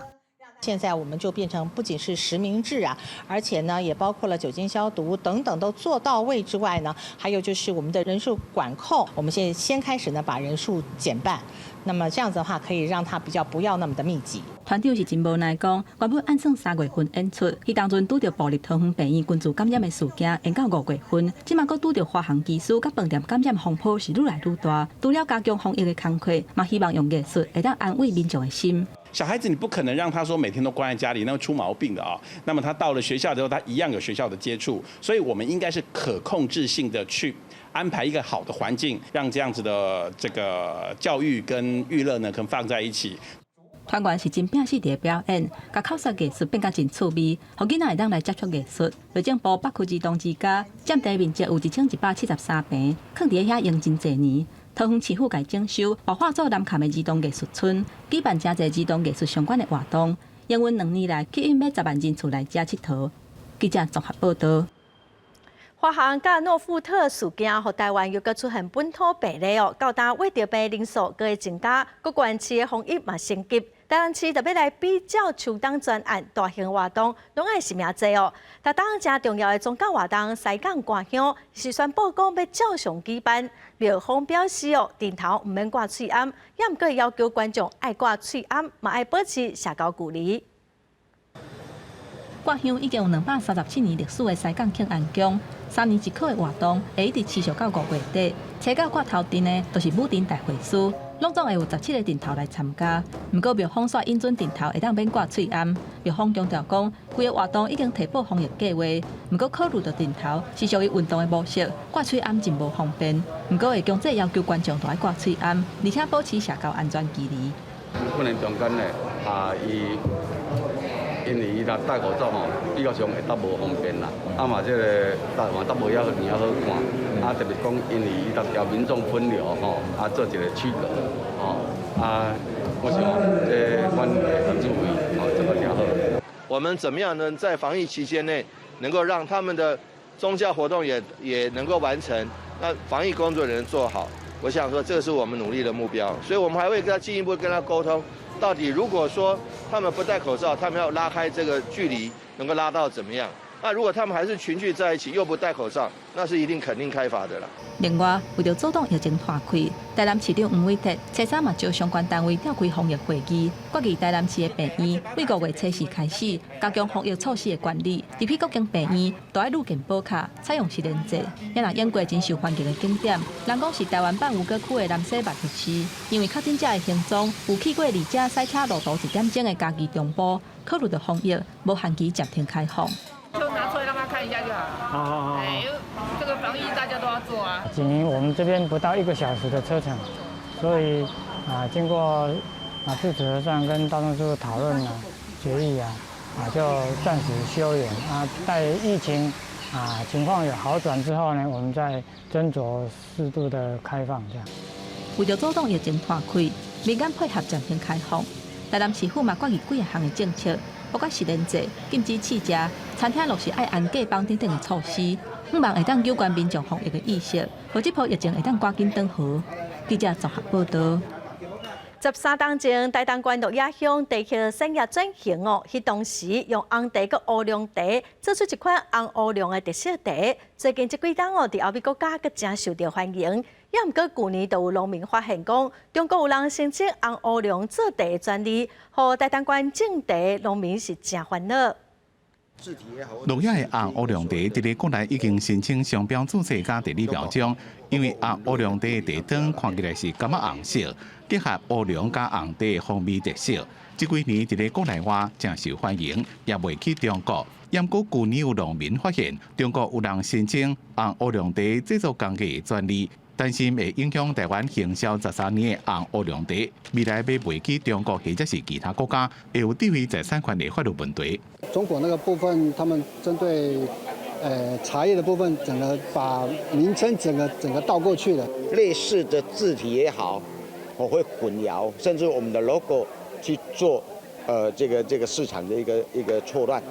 現在我們就變成不僅是實名制啊，而且呢也包括了酒精消毒等等都做到位之外呢，還有就是我們的人數管控，我們現在先開始呢把人數減半，那麼這樣子的話可以讓它比較不要那麼的密集。團長是真無奈講，原本按算3月份演出，彼當陣拄著部立桃園病院群聚感染的事件，延到5月份，這馬閣拄著華航機師佮飯店感染風波是愈來愈大，除了加強防疫的工課，嘛希望用藝術會當安慰民眾的心。小孩子你不可能讓他說每天都關在家裡，那會出毛病的啊。那麼他到了學校之後，他一樣有學校的接觸，所以我們應該是可控制性的去安排一個好的環境，讓這樣子的這個教育跟娛樂呢，可以放在一起。團員是真拚死佇表演，共口說藝術變甲真趣味，予囡仔會當來接觸藝術。內政部北區兒童之家佔地面積有1173坪，囥佇遐用真濟年。桃園市府共整修，活化做南崁的兒童藝術村，舉辦誠濟兒童藝術相關的活動。營運2年來，吸引欲10萬人次來遮𨑨迌。記者綜合報導。華航佮諾富特事件，予台灣又閣出現本土病例哦。到今未著病人數閣會增加，各縣市的防疫嘛升級。台南市特別來比照秋冬專案大型活動，攏愛實名制哦。但當誠重要的宗教活動西港掛香是宣布講欲照常舉辦。廟方表示哦，陣頭毋免掛喙罨，猶毋過要求觀眾愛掛喙罨，嘛愛保持社交距離。掛香已經有237年歷史的西港慶安宮，3年一考的活動會一直持續到5月底。初九掛頭陣的，就是武陣大會師，攏總會有17個陣頭來參加。毋過廟方煞允准陣頭會當免掛喙罨。廟方強調講，規个活動已經提報防疫計劃，毋過考慮著陣頭是屬於運動的模式，掛喙罨真無方便。毋過會強制要求觀眾著愛掛喙罨，而且保持社交安全距離。可能中間呢，啊，伊因為伊若戴口罩吼，比較上會較無方便啦。啊嘛，這個台灣較無遐爾好看。啊，特別講，因為伊若調民眾分流吼，啊做一個區隔，吼，啊，我想這阮會注意，吼，這個誠好。我們怎麼樣能在防疫期間內，能夠讓他們的宗教活動也能夠完成？那防疫工作人員做好，我想說這個是我們努力的目標。所以我們還會跟他進一步跟他溝通，到底如果說他們不戴口罩，他們要拉開這個距離，能夠拉到怎麼樣？那如果他們還是群聚在一起，又不戴口罩，那是一定肯定開罰的啦。另外，為著阻擋疫情拖開，台南市長黃偉哲初三嘛召相關單位召開防疫會議，決議台南市的病院對5月初4開始加強防疫措施的管理，入去各間病院都愛預健保卡，採用實聯制。也若演過真受歡迎的景點，人講是台灣版吳哥窟的南勢目特市，因為確診者的行蹤有去過離遮駛車路途一點鐘的嘉義中部，考慮著防疫，無限期暫停開放。就拿出來讓他看一下就好。好好好。哎，因為這個防疫大家都要做啊。僅我們這邊不到一個小時的車程，所以啊，經過啊自主核算跟大眾處討論啊決議啊，就暫時休園啊，待疫情啊情況有好轉之後呢，我們再斟酌適度的開放這樣。為著阻擋疫情拖開，民間配合暫停開放，台南市府嘛決議幾項的政策。包括實聯制、禁止試食、餐廳落實愛安隔房等等的措施，希望會當有關民眾防疫的意識，予這波疫情會當趕緊轉好。記者綜合報導。13冬前，台東縣鹿野鄉地區產業轉型哦，彼當時用紅茶佮烏龍茶做出一款紅烏龍的特色茶。最近這幾冬哦，佇歐美國家閣誠受著歡迎。也毋過舊年就有農民發現講，中國有人申請紅烏龍做茶的專利，予台東縣種茶農民是誠煩惱。鹿野的紅烏龍茶佇咧國內已經申請商標註冊佮地理標章，因為紅烏龍茶的茶湯看起來是柑仔紅色，結合烏龍佮紅茶的風味特色，這幾年佇咧國內外誠受歡迎，也賣去中國。毋過舊年有農民發現，中國有人申請紅烏龍茶製作工藝的專利，擔心會影響台灣行銷13年的紅烏龍茶，未來欲賣去中國或者是其他國家，會有智慧財產權的法律問題。中國那個部分，他們針對茶葉的部分，整個把名稱整個倒過去了。類似的字體也好，我會混淆，甚至我們的 logo 去做，這個市場的一個錯亂。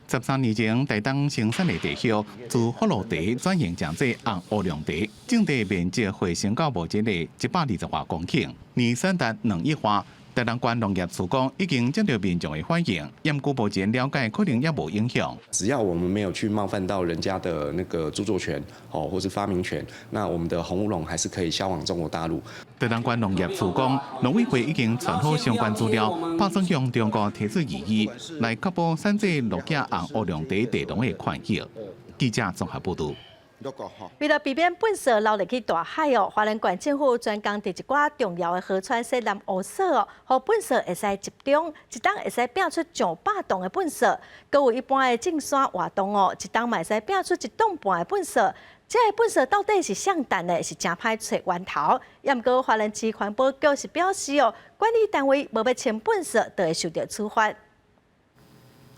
13年前，台東生產的茶葉自福禄茶轉型成做紅烏龍茶，種地面積回升到目前的120外公頃，年產達2億外。台東縣農業處講已經接到民眾的反應，毋過目前了解可能猶無影響。只要我們沒有去冒犯到人家的那個著作權哦，或是發明權，那我們的紅烏龍還是可以銷往中國大陸。台東縣農業處講，農委會已經傳好相關資料，打算向中國提出異議，來確保產製鹿野紅烏龍茶茶農的權益。記者綜合報導。為了避免糞埽流入去大海哦，花蓮縣政府專工佇一寡重要的河川設攔污所哦，予糞埽會使集中，一冬會使摒出上百噸的糞埽。閣有一般的淨山活動哦，一冬嘛會使摒出一噸半的糞埽。這个糞埽到底是誰擲的？是誠歹揣源頭。也毋過花蓮市環保局是表示哦，管理單位無欲清糞埽，就會受著處罰。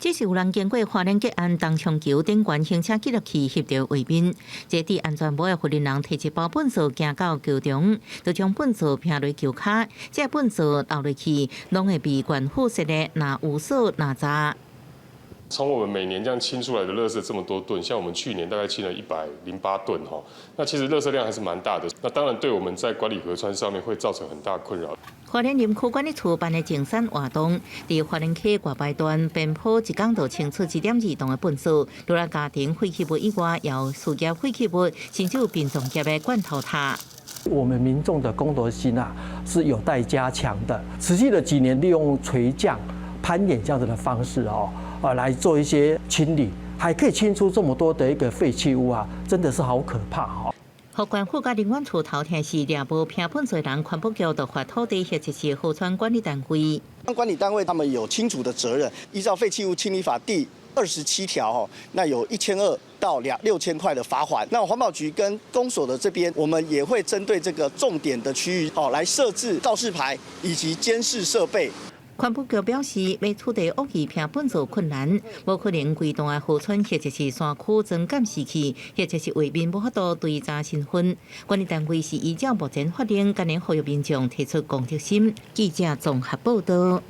這是有人經過花蓮吉安東涌橋頂懸行車記錄器翕著畫面，這戴安全帽的婦人提一包糞埽行到橋中，就將糞埽摒落橋跤，這糞埽流落去，攏會被縣府設的攔污所攔查。從我們每年這樣清出來的垃圾這麼多噸，像我們去年大概清了108噸哈，那其實垃圾量還是蠻大的。那當然對我們在管理河川上面會造成很大困擾。花蓮林區管理處辦的淨山活動，佇花蓮溪外排段邊坡一工就清出1.2噸的糞埽，除了家庭廢棄物以外，也有事業廢棄物，甚至有殯葬業的罐頭塔。我們民眾的公德心啊，是有待加強的。持續了幾年，利用垂降、攀岩這樣子的方式哦，來做一些清理，還可以清出這麼多的一個廢棄物啊，真的是好可怕哈。予縣府佮林管處頭疼是掠無摒糞埽人，環保局就罰土地或者是河川管理單位。管理單位他們有清楚的責任，依照廢棄物清理法第27條哈，那有1200到6000塊的罰鍰。那環保局跟公所的這邊，我們也會針對這個重點的區域，哦，來設置告示牌以及監視設備。環保局表示，欲取締惡意摒糞埽困難，無可能規段的河川或者是山區裝監視器，或者是畫面無法度追查身份。管理單位是依照目前法令，敢若呼籲民眾提出公德心。記者綜合報導。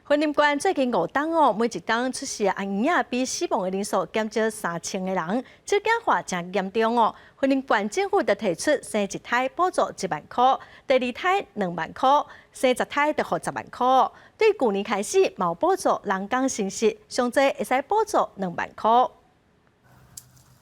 雲林縣最近五冬哦，每一冬出世的嬰仔比死亡的人數減少3000個人，少子化誠嚴重哦。雲林縣政府就提出生一胎補助1萬箍，第二胎2萬箍，生10胎就予10萬箍。對舊年開始，嘛有補助人工生殖，上濟會使補助2萬箍。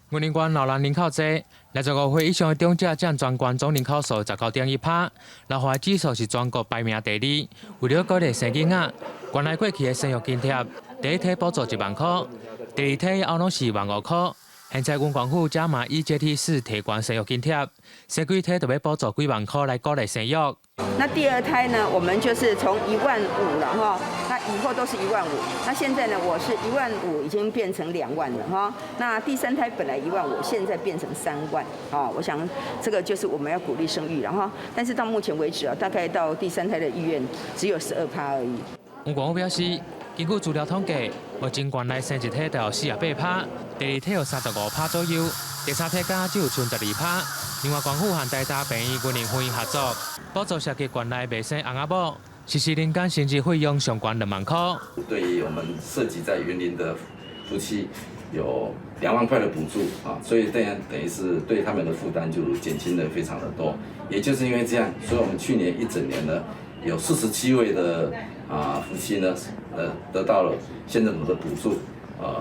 雲林縣老人人口濟，65歲以上的長者佔全縣總人口數19.1%，老化指數是全國排名第二。為了鼓勵生囡仔，縣內過去的生育津貼，第一胎補助1萬箍，第二胎後攏是1.5萬箍。現在縣政府加碼以階梯式提懸生育津貼，生幾胎就欲補助幾萬箍來鼓勵生育。那第二胎呢，我們就是從1.5萬了哈，那以後都是一萬五。那現在呢，我是一萬五已經變成2萬了哈。那第三胎本來1.5萬，現在變成3萬。啊，我想這個就是我們要鼓勵生育了哈。但是到目前為止啊，大概到第三胎的意願只有12%而已。吳國表示，根據資料統計，目前縣內生一胎就有48%，第二胎有35%左右，第三胎敢只有賰12%。另外，縣府和台大病院雲林分院合作，補助涉及縣內未生翁仔某，實施人工生殖費用上懸2萬箍。對於我們涉及在雲林的夫妻，有2萬塊的補助啊，所以這樣等於是對他們的負擔就減輕了非常的多。也就是因為這樣，所以我們去年一整年呢，有47位的夫妻呢，得到了縣政府的補助，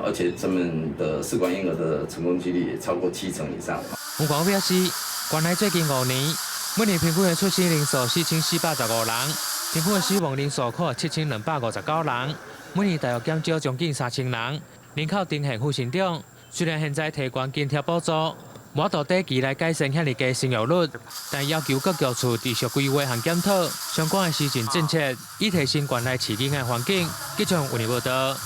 而且他們的試管嬰兒的成功幾率也超過7成以上。吳廣表示，縣內最近5年，每年平均的出生人數4415人，平均的死亡人數可7259人，每年大約減少將近3000人，人口呈現負成長。雖然現在提懸津貼補助，無法度短期來改善遐爾低生育率，但要求各局處持續規劃和檢討相關的施政政策，以提升縣內飼囡仔環境。記者吳報道。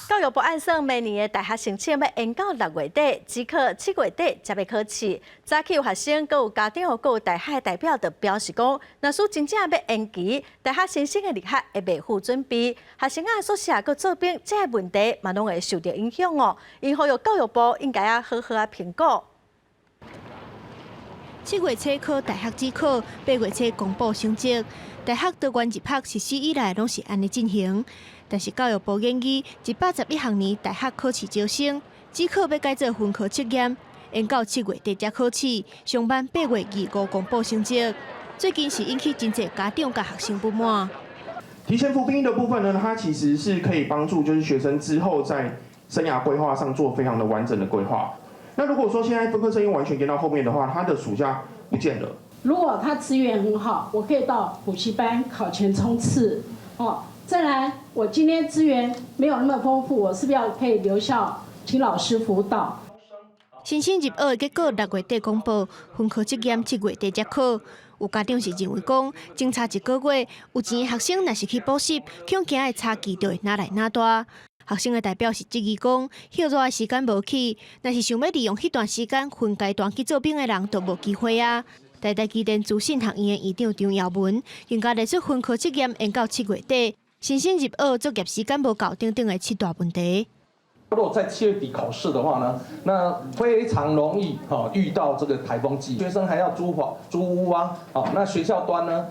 教育部按算明年的大學申請欲延到6月底，指考7月底才欲考試。早起有學生、閣有家長、閣有大學代表就表示講，若使真正欲延期，大學新生的入學會袂赴準備，學生仔宿舍閣做兵，這个問題嘛攏會受著影響哦。𪜶呼籲教育部應該愛好好仔評估。7月初考大學指考，8月初公布成績。大學多元入學實施以來，攏是按呢進行。但是教育部建議，111學年大學考試招生，指考欲改做分科測驗，延到7月底才考試，上慢8月25公布成績。最近是引起真濟家長佮學生不滿。提前服兵役的部分呢，它其實是可以幫助，就是學生之後在生涯規劃上做非常的完整的規劃。那如果說現在分科測驗完全延到後面的話，他的暑假不見了。如果他資源很好，我可以到補習班考前衝刺，哦。再來，我今天資源沒有那麼豐富，我是不是要可以留校請老師輔導？申請入學的結果6月底公布，分科測驗7月底才考。有家長是認為講，相差一個月，有錢的學生若是去補習，恐驚的差距就會愈來愈大。學生的代表是質疑講，歇熱的時間無去，若是想欲利用彼段時間分階段去做兵的人，就無機會啊。台大機電資訊學院的院長張耀文，更加提出分科測驗延到7月底。新生入學作業時間無夠等等的七大問題。如果在7月底考試的話呢，那非常容易哈遇到這個颱風季，學生還要租房租屋啊，那學校端呢，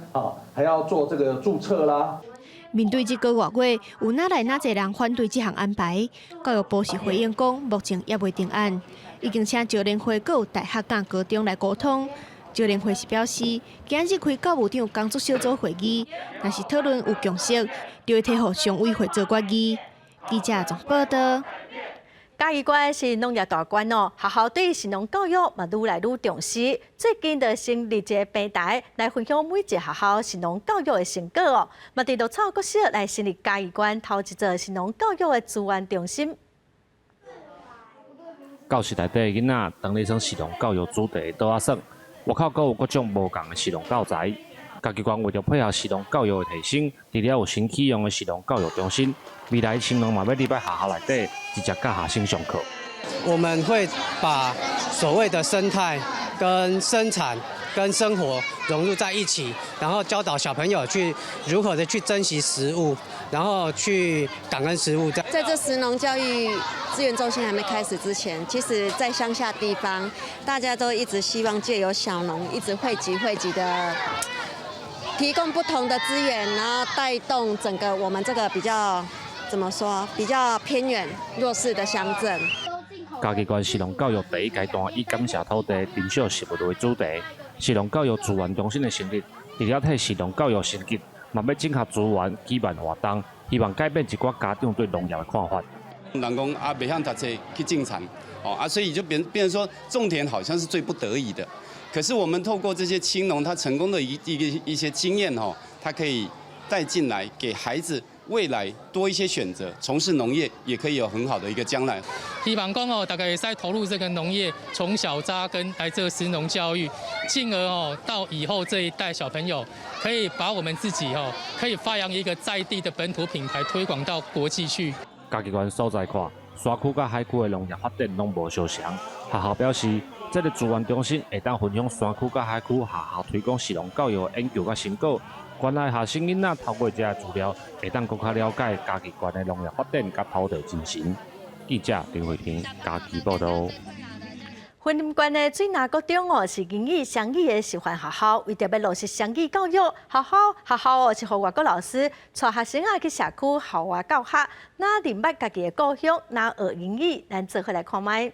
還要做這個註冊啦。面對這個外月，有哪來哪濟人反對這項安排？教育部是回應講，目前猶未定案，已經請招聯會閣有大學佮高中來溝通。招聯會是表示，今日開教務長工作小組會議，若是討論有共識，就會提予常委會做決議。記者綜報道。嘉義縣是農業大縣哦，學校對食農教育嘛愈來愈重視。最近就成立一個平台來分享每一個學校食農教育的成果哦。嘛佇鹿草國小來成立嘉義縣頭一座食農教育的資源中心。教室內底囡仔當咧耍食農教育主題的桌仔耍，外口閣有各種無仝的食農教材。嘉義縣為著配合食農教育的提升，除了有新啟用的食農教育中心，未來食農嘛欲入來學校內底直接教學生上課。我們會把所謂的生態、跟生產、跟生活融入在一起，然後教導小朋友去如何的去珍惜食物，然後去感恩食物。在這食農教育資源中心還沒開始之前，其實在鄉下地方，大家都一直希望藉由小農一直匯集匯集的提供不同的資源，然後帶動整個我們這個比較，怎麼說，比較偏遠弱勢的鄉鎮。嘉義縣食農教育第一階段以感謝土地、珍惜食物為主題，食農教育資源中心的成立，除了替食農教育升級，嘛欲整合資源舉辦活動，希望改變一寡家長對農業的看法。人講啊，袂曉讀冊去種田，哦啊，所以就變成說種田好像是最不得已的。可是我們透過這些青農他成功的一些經驗吼，他可以帶進來，給孩子未來多一些選擇，從事農業也可以有很好的一個將來。希望講哦，大家會使投入這個農業，從小扎根來這個食農教育，進而哦到以後這一代小朋友，可以把我們自己哦，可以發揚一個在地的本土品牌，推廣到國際去。嘉義縣所在看，山區佮海區的農業發展攏無相仝。學校表示，這個資源中心會當分享山區佮海區學校推廣食農教育的研究佮成果。關愛學生囡仔透過這个資料，會當閣較了解嘉義縣的農業發展佮土地精神。記者林慧婷嘉義報導。雲林縣的水林國中哦，是英語雙語的示範學校，為著欲落實雙語教育，學校哦是予外國老師帶學生啊去社區校外教學，若認捌家己的故鄉，若學英語，咱做伙來看覓。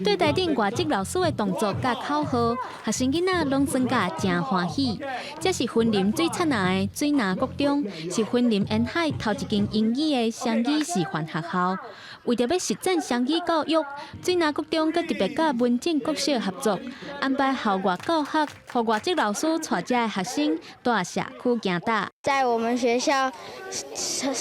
對台頂外籍老師的動作佮口號，學生囡仔攏感覺誠歡喜。這是雲林最出名的水林國中，是雲林沿海頭一間英語的雙語示範學校。為著欲實踐雙語教育，水林國中閣特別佮文正國小合作，安排校外教學，予外籍老師帶遮的學生蹛社區行踏。在我們學校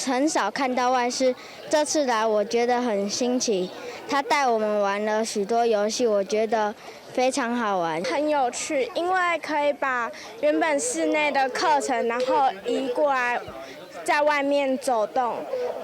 很少看到外師，這次來我覺得很新奇。他帶我們玩了許多遊戲，我覺得非常好玩，很有趣，因為可以把原本室內的課程，然後移過來，在外面走動，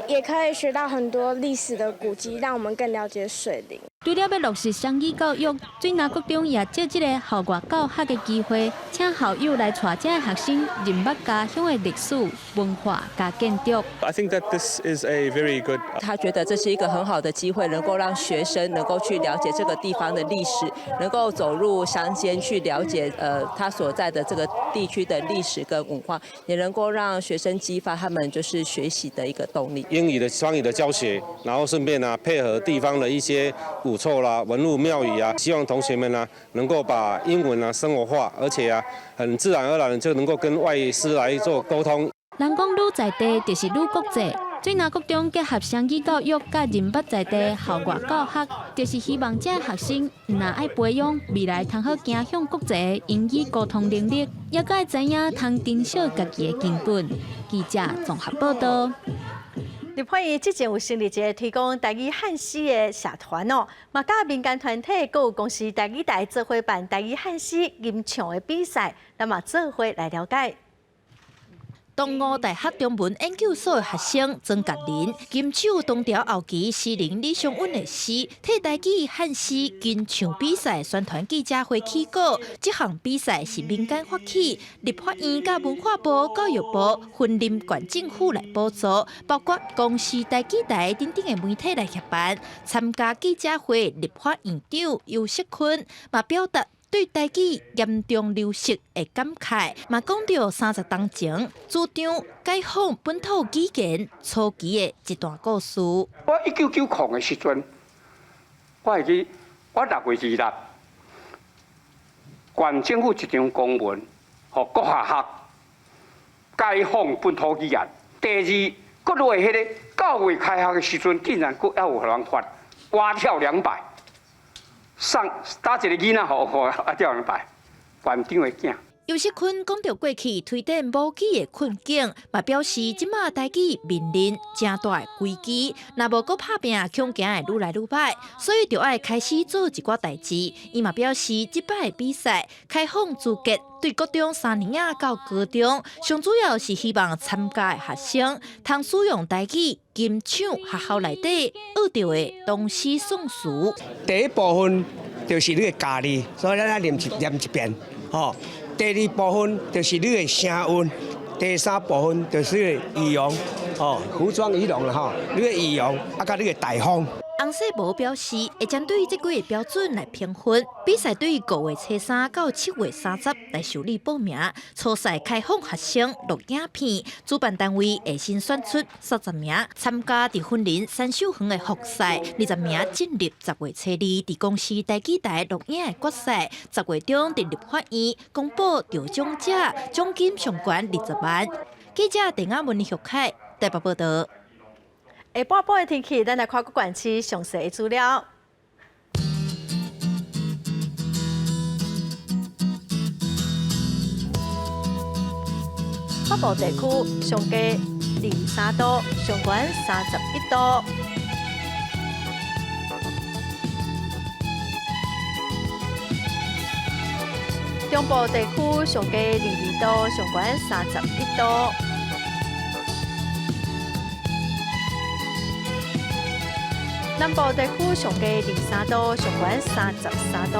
也可以學到很多歷史的古蹟，讓我們更了解水林。除了欲落實雙語教育，水林國中也藉這个校外教學的機會，請校友來帶遮的學生認捌家鄉的歷史文化佮建築。 I think that this is a very good. 他覺得這是一個很好的機會，能夠讓學生能夠去了解這個地方的歷史，能夠走入鄉間去了解他所在的這個地區的歷史跟文化，也能夠讓學生激發他們就是學習的一個動力。英語的雙語的教學，然後順便呢配合地方的一些古厝啦、文物廟宇啊，希望同學們呢能夠把英文啊生活化，而且啊很自然而然就能夠跟外師來做溝通。人講愈在地就是愈國際，水林國中結合雙語教育佮認捌在地校外教學，就是希望遮學生毋但愛培養未來通好行向國際的英語溝通能力，猶閣會知影通珍惜家己的根本。記者綜合報導。立法院之前有成立一个推廣台語漢詩的社團哦，嘛佮民間團體閣有公視台語台做伙辦台語漢詩吟唱的比賽，咱嘛做伙來了解。東吳大學中文研究所的學生曾格林，金手東條後期詩人李商隱的詩，替台語漢詩吟唱比賽宣傳記者會起稿。這項比賽是民間發起，立法院佮文化部、教育部、雲林縣政府來補助，包括公視台語台等等的媒體來協辦。參加記者會，立法院長游錫堃嘛表達對台語嚴重流失的感慨，嘛講著30冬前主張解放本土語言初期的一段故事。我1990的時陣，我會記我6月26，縣政府一張公文，予各學校解放本土語言。第二，閣落彼个9月開學的時陣，竟然閣猶有予人罰蛙跳200。送打一个囡仔，予蛙跳200，縣長的囝。游錫堃講著過去推展母語的困境，嘛表示這馬台語面臨誠大的危機，若無閣拍拚，恐驚會愈來愈歹，所以就愛開始做一寡代誌。伊嘛表示，這擺的比賽開放資格對國中三年仔到高中，上主要是希望參加的學生通使用台語吟唱學校內底學著的唐詩宋詞。第一部分就是你的家字，所以咱愛念一遍，吼。第二部分就是你的聲韻，第三部分就是你的儀容，哦，服裝儀容啦吼，你的儀容啊，佮你的台風。洪世博表示，會針對這幾个標準來評分。比賽對5月初3到7月30來受理報名，初賽開放學生錄影片，主辦單位會先選出30名參加佇雲林山秀園的複賽，20名進入10月初2佇公視台語台錄影的決賽，10月中佇立法院公布得獎者，獎金上懸20萬。記者鄭亞文、玉凱台北報道。下晡晡的天氣，咱來看各縣市詳細的資料。北部地區上低23度，上懸31度。中部地區上低22度，上懸31度。南部地區上低23度，上懸33度。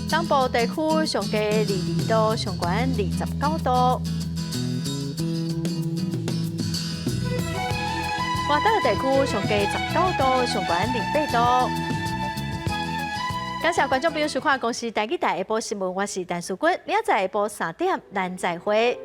東部地區上低22度，上懸29度。外島地區上低19度，上懸28度。感謝觀眾朋友收看《公視台語台》下晡新聞，我是陳淑君，明仔載下晡3點，咱再會。